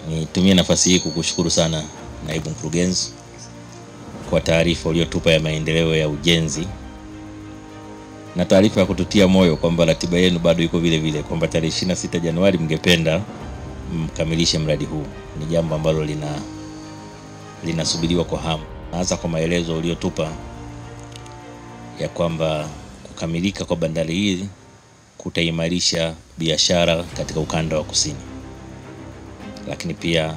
Nitumie nafasi hii kukushukuru sana naibu mkurugenzi kwa taarifa uliyotupa ya maendeleo ya ujenzi na taarifa ya kututia moyo kwamba ratiba yenu bado iko vile vile, kwamba tarehe 26 Januari mngependa mkamilishe mradi huu. Ni jambo ambalo linasubiriwa kwa hamu, hasa kwa maelezo uliyotupa ya kwamba kukamilika kwa bandari hii kutaimarisha biashara katika ukanda wa kusini, lakini pia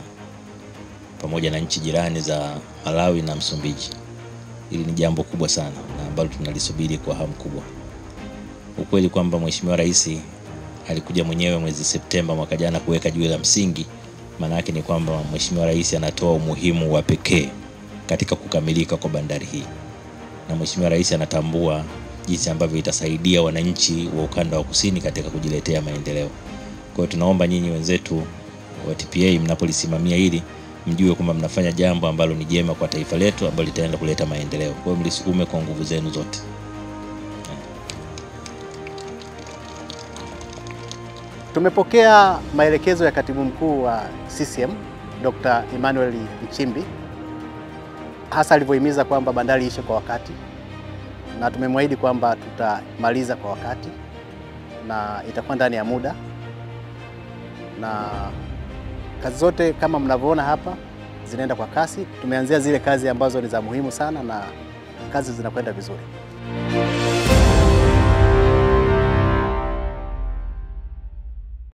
pamoja na nchi jirani za Malawi na Msumbiji. Hili ni jambo kubwa sana na ambalo tunalisubiri kwa hamu kubwa. Ukweli kwamba Mheshimiwa Rais alikuja mwenyewe mwezi Septemba mwaka jana kuweka jiwe la msingi, maana yake ni kwamba Mheshimiwa Rais anatoa umuhimu wa pekee katika kukamilika kwa bandari hii, na Mheshimiwa Rais anatambua jinsi ambavyo itasaidia wananchi wa ukanda wa kusini katika kujiletea maendeleo. Kwa hiyo tunaomba nyinyi wenzetu wa TPA mnapolisimamia hili mjue kwamba mnafanya jambo ambalo ni jema kwa taifa letu, ambalo litaenda kuleta maendeleo. Kwa hiyo mlisukume kwa nguvu zenu zote. Tumepokea maelekezo ya Katibu Mkuu wa CCM Dr. Emmanuel Nchimbi, hasa alivyohimiza kwamba bandari ishe kwa wakati, na tumemwahidi kwamba tutamaliza kwa wakati na itakuwa ndani ya muda, na kazi zote kama mnavyoona hapa zinaenda kwa kasi. Tumeanzia zile kazi ambazo ni za muhimu sana na kazi zinakwenda vizuri.